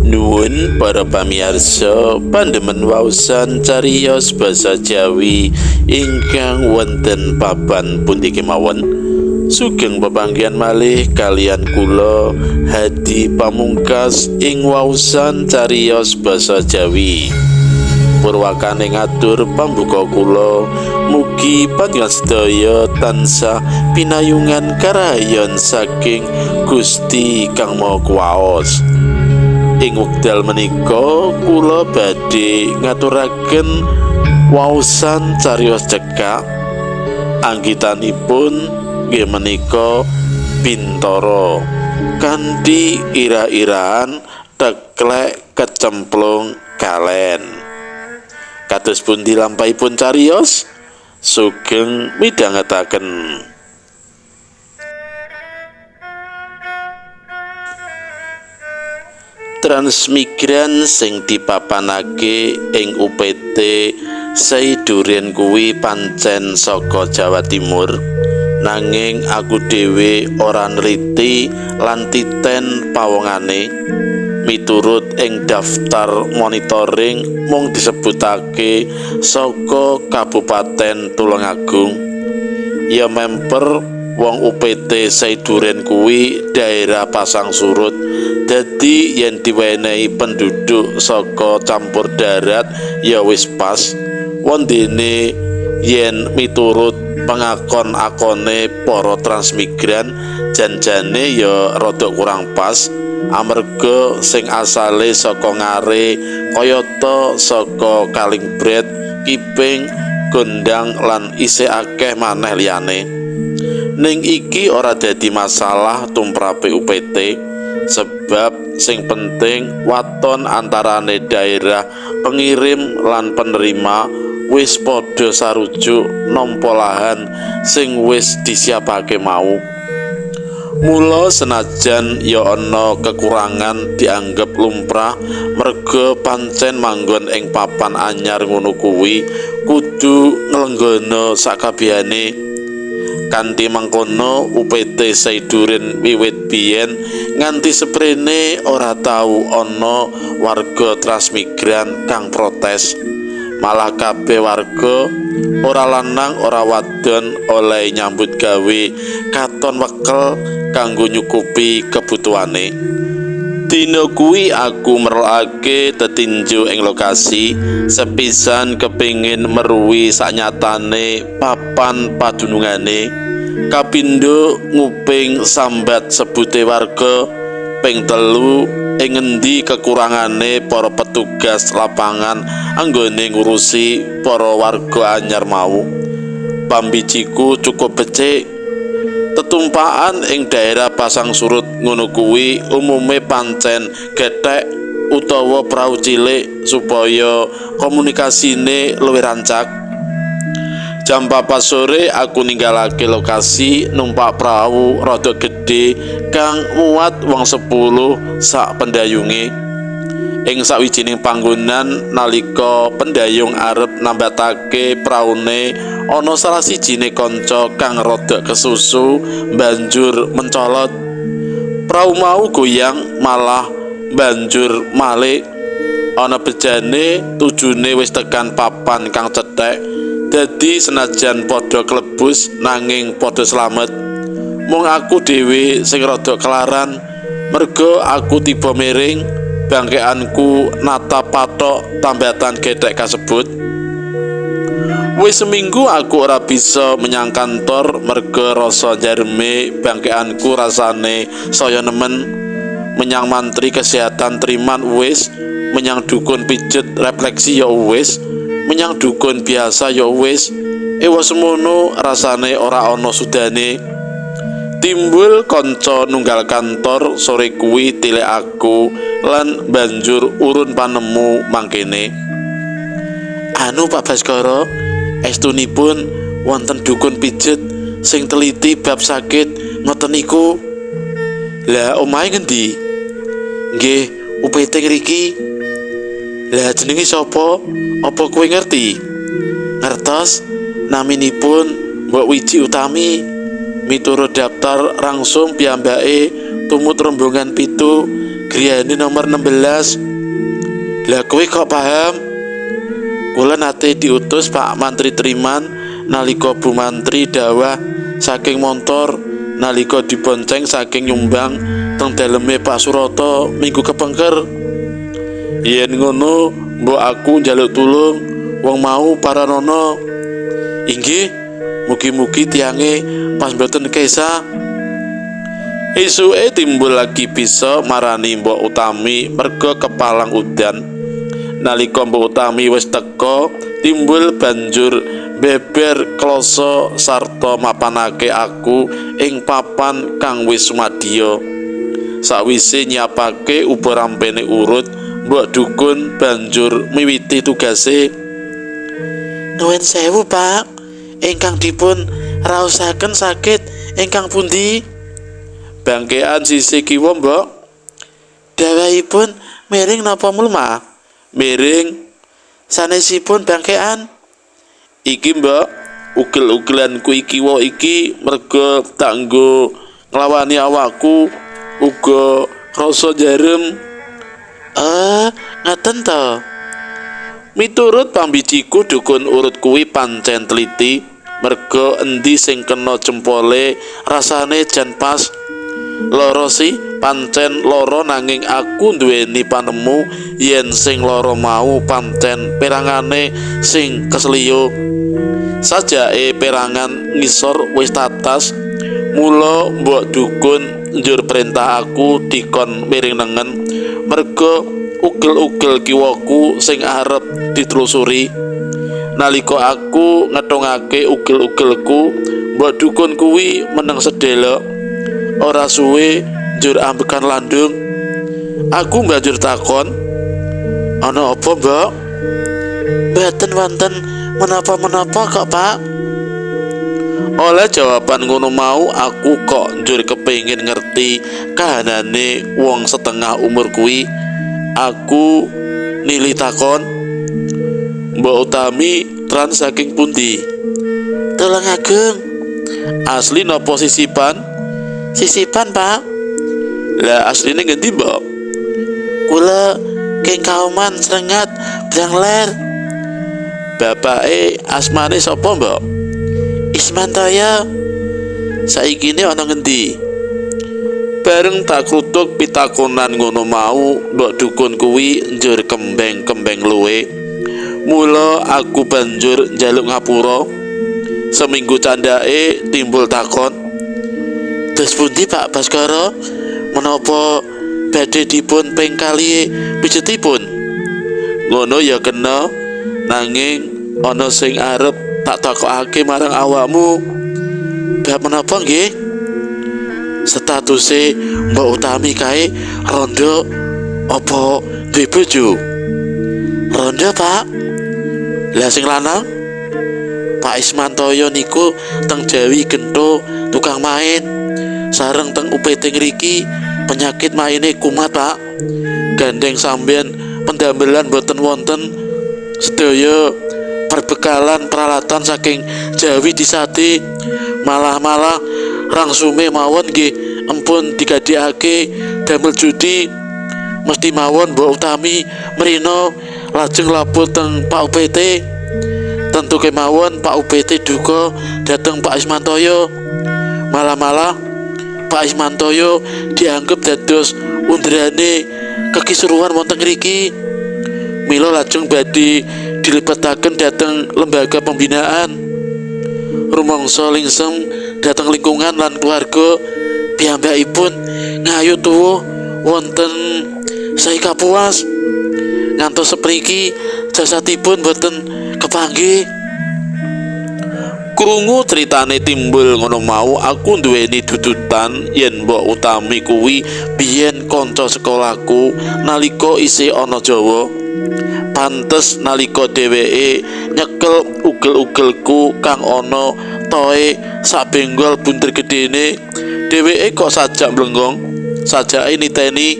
Nuwun para pamirsa pandemen waosan cariyos basa Jawi ingkang wonten papan pundi kemawon. Sugeng pepanggihan malih kaliyan kula Hadi Pamungkas ing waosan cariyos basa Jawi. Purwakane ngatur pambuka kula, mugi panjenengan sedaya tansah pinayungan karahayon saking Gusti Kang Maha Kuwaos. Ing wekdal menika kula badhe ngaturaken waosan cariyos cekak anggitanipun nggih menika Bintara kanthi ira-iraan teklek kecemplung kalen. Kados pundi lampahipun cariyos? Sugeng midhangetaken. Transmigran sing dipapanake ing UPT Sei Duren kuwi pancen saka Jawa Timur, nanging aku dhewe ora nliti lan titen pawongane. Miturut ing daftar monitoring mung disebutake saka Kabupaten Tulungagung. Ya memper wong UPT Sei Duren kuwi daerah pasang surut, dadi yen diwenehi penduduk saka campur darat ya wis pas. Wondene yen miturut pengakon-akone para transmigran janjane ya rada kurang pas, amarga sing asale saka Ngare kayata saka Kalingbret, Kiping, Gondang lan isih akeh maneh liyane. Ning iki ora dadi masalah tumrape UPT, sebab sing penting waton antarane daerah pengirim lan penerima wis padha sarujuk nampa lahan sing wis disiapake mau. Mula senajan ya ana kekurangan dianggep lumrah merga pancen manggon ing papan anyar ngono kuwi kudu nglenggana sakabehane. Kanthi mangkono UPT Sei Duren wiwit biyen nganti seprene ora tau ana warga transmigran kang protes. Malah kabeh warga ora lanang ora wadon oleh nyambut gawe katon wekel kanggo nyukupi kebutuhane. Dina kuwi aku merlokake tetinju ing lokasi sepisan kepingin meruwi saknyatane papan padunungane. Kapindho nguping sambat sebute warga, ping telu ing ngendi kekurangane para petugas lapangan anggone ngurusi para warga anyar mau. Pambiciku cukup becik. Tetumpakan ing daerah pasang surut ngono kuwi umume pancen gethek utawa prau cilik supaya komunikasine luwih rancak. Jam 4 sore aku ninggalake lokasi numpak prau rada gedhe kang muat wong 10 sak pendayunge. Ing sawijining panggonan nalika pendayung arep nambatake praune ana salah sijine kanca kang rada kesusu banjur mencolot. Prau mau goyang malah banjur malik. Ana bejane tujune wis tekan papan kang cethek. Dadi senajan padha klebus nanging padha slamet. Mung aku dhewe sing rada kelaran merga aku tiba miring, bangkeanku natap patok tambatan gethek kasebut. Wis seminggu aku ora bisa menyang kantor merga rasa jarme bangkeanku rasane saya nemen. Menyang mantri kesehatan Triman wis, menyang dukun pijet refleksi ya wis, menyang dukun biasa ya wis. Ewa semono rasane ora ana sudane. Timbul kanca nunggal kantor sore kuwi tilik aku lan banjur urun panemu mangkene. Anu Pak Baskara, estunipun wonten dukun pijet sing teliti bab sakit ngoten niku. Lah omahe ngendi? Nggih, UPT ngriki. Lah jenenge sapa? Apa kowe ngerti? Ngertos, naminipun Mbok Wiji Utami. Miturut daftar langsung piyambake tumut rombongan 7 Griyane nomor 16. Lah kowe kok paham? Kula nate diutus Pak Mantri Triman nalika Bu Mantri dawah saking montor nalika dibonceng saking nyumbang teng daleme Pak Suroto minggu kepengker. Yen ngono mbok aku njaluk tulung wong mau paranono. Inggih, mugi-mugi tiange pas mboten kesa. Isuke timbul lagi bisa marani Mbok Utami merga kepalang udan. Nalika Mbok Utami wis teka, timbul banjur beber kloso sarta mapanake aku ing papan kang wis sumadya. Sawise nyiapake uba rampene urut, Mbok Dukun banjur miwiti tugase. Nuwun sewu, Pak. Ingkang dipun raosaken sakit ingkang pundi? Bangkean sisih kiwa, Mbok. Dhewekipun miring napa mlumah? Miring. Sanesipun bangkean. Iki, Mbok, ugel-ugelanku iki kiwa iki merga tak nggo nglawani awakku uga rasa jarem. Ngaten to. Miturut pambiciku dukun urut kuwi pancen teliti merga endi sing kena jempole rasane jan pas. Loro sih pancen loro nanging aku nduweni panemu yen sing loro mau pancen perangane sing keseliyo. Sajake perangan ngisor wis tatas, mula Mbok Dukun njur perintah aku dikon miring nengen merga ugel-ugel kiwaku sing arep ditelusuri. Nalika aku ngethungake ugel-ugelku, Mbok Dukun kuwi meneng sedelok. Ora suwe njur ambekan landung. Aku banjur takon, "Ana apa, Mbok?" "Mboten wonten menapa-menapa kok, Pak." Oleh jawaban ngono mau aku kok njur kepengin ngerti kahanane wong setengah umur kuwi. Aku nili takon, "Mbok Utami trans saking pundi?" "Tulungagung." "Asli napa sisipan?" "Sisipan, Pak." "Lah asline ngendi, Mbok?" "Kula king Kauman Srengat Brangler." "Bapake asmane sapa, Mbok?" "Ismantoyo." "Saikine ana ngendi?" Bareng tak krutuk pitakonan ngono mau, Mbok Dukun kuwi njur kembeng-kembeng luwe. Mula aku banjur njaluk ngapura. Seminggu candhake timbul takon, "Dos pundi Pak Baskara? Menapa badhe dipun ping kalihe pijetipun?" "Ngono ya kena, nanging ana sing arep tak takokake marang awakmu." "Bab menapa nggih?" "Statuse Mbok Utami kae rondo apa duwe bojo?" "Rondo, Pak." "Lah sing lanang?" "Pak Ismantoyo niku teng Jawi gento tukang main. Sareng teng UPT ngriki penyakit maine kumat, Pak. Gandeng sampeyan pendamelan boten wonten. Sedaya perbekalan peralatan saking Jawi disade, malah-malah rangsume mawon nggih empun digadhekake damel judi. Mesti mawon Mbok Utami mrino lajeng lapor teng Pak UPT. Tentu kemawon Pak UPT duka dhateng Pak Ismantoyo. Malah-malah Pak Ismantoyo dianggep dados undrane kekisruhan wonten ngriki. Mila lajeng badhe dilebetaken dhateng lembaga pembinaan. Rumangsa lingsem dhateng lingkungan lan keluarga piyambakipun ngayu tuwuh wonten Sei Kapuas. Ngantos sepriki jasadipun boten kepanggih." Krungu critane timbul ngono mau, aku nduweni dudutan yen Mbok Utami kuwi biyen kanca sekolahku nalika isih ana Jawa. Pantes nalika dheweke nyekel ugel-ugelku kang ana toe sak benggol bunder gedene, dheweke kok sajak mlenggong, sajake niteni.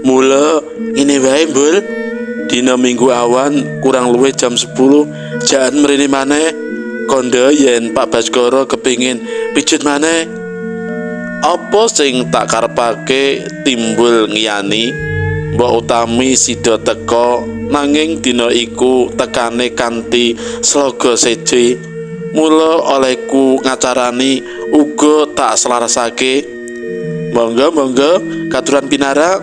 "Mula ngene wae, Mbul. Dina Minggu awan kurang luwih jam 10 jangan mrene maneh. Kandha yen Pak Baskara kepingin pijet maneh." Apa sing tak karepake timbul ngiyani? Mbok Utami sida teka nanging dina iku tekane kanthi sloga seje. Mula olehku ngacarani uga tak selarasake. Monggo monggo katuran pinarak.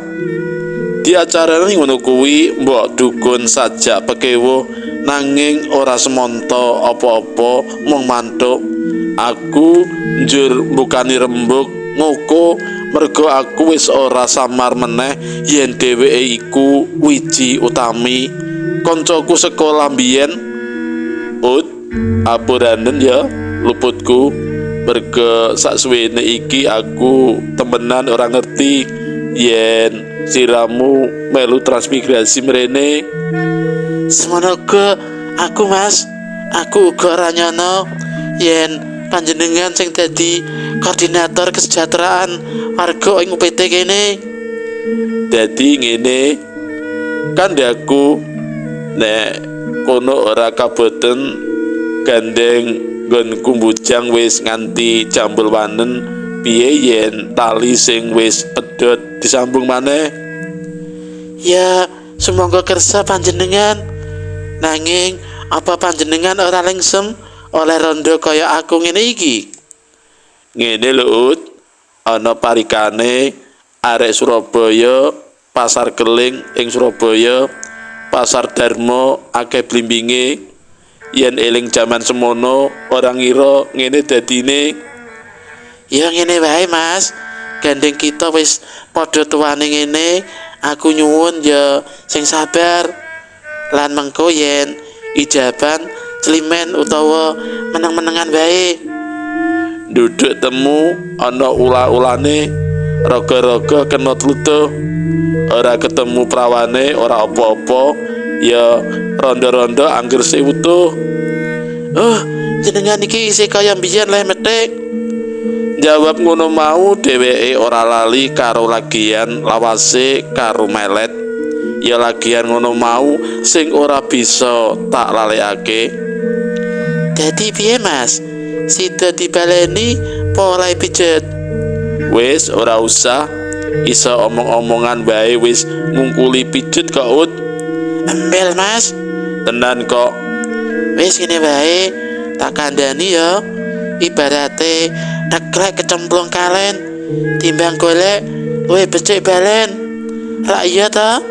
Diacarani ngono kuwi mbok dukun sajak pekewuh nanging ora semonto apa-apa mung mantuk. Aku njur mbukani rembug ngoko mergo aku wis ora samar meneh yen dheweke iku Wiji Utami, koncoku sekolah mbiyen. Ut, apuranen ya luputku, mergo saksuwene iki aku temenan ora ngerti yen siramu melu transmigrasi mrene. Semono uga aku Mas, aku uga ora nyono yen panjenengan sing dadi koordinator kesejahteraan warga ing UPT kene. Dadi ngene kandhaku, nek kono ora kaboten gandeng nggonku mbujang wis nganti jambul wanen, piye yen tali sing wis pedhot disambung maneh? Ya sumangga kersa panjenengan. Nanging apa panjenengan ora lengsem oleh rondo kaya aku ngene iki? Ngene lho Ut, ana parikane arek Surabaya, Pasar Keling ing Surabaya, Pasar Darmo akeh blimbinge. Yen eling jaman semono ora ngira ngene dadine. Ya ngene wae Mas, gandeng kita wis padha tuwane ngene, aku nyuwun ya sing sabar. Lan mengko yen ijaban celimen utawa meneng-menengan wae. Duduk temu ana ula-ulane, raga-raga kena tlutuh. Ora ketemu prawane, ora apa-apa, ya rondo-rondo angger sik utuh. Oh, jenengan iki isih kaya mbiyen leh methik. Jawab ngono mau dheweke ora lali karo lagian lawase karo melet. Ya lagian ngono mau sing ora bisa tak lalekake. Dadi piye Mas? Sida dibaleni apa oleh pijet? Wis ora usah, iso omong-omongan wae wis ngungkuli pijet kok Ut. Embel Mas, tenan kok. Wis ngene wae, tak kandhani ya. Ibarate teklek kecemplung kalen, timbang golek luwih becik balen. Rak iya ta?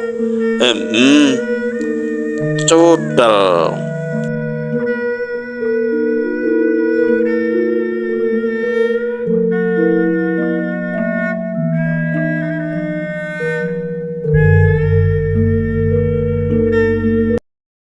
Cudel.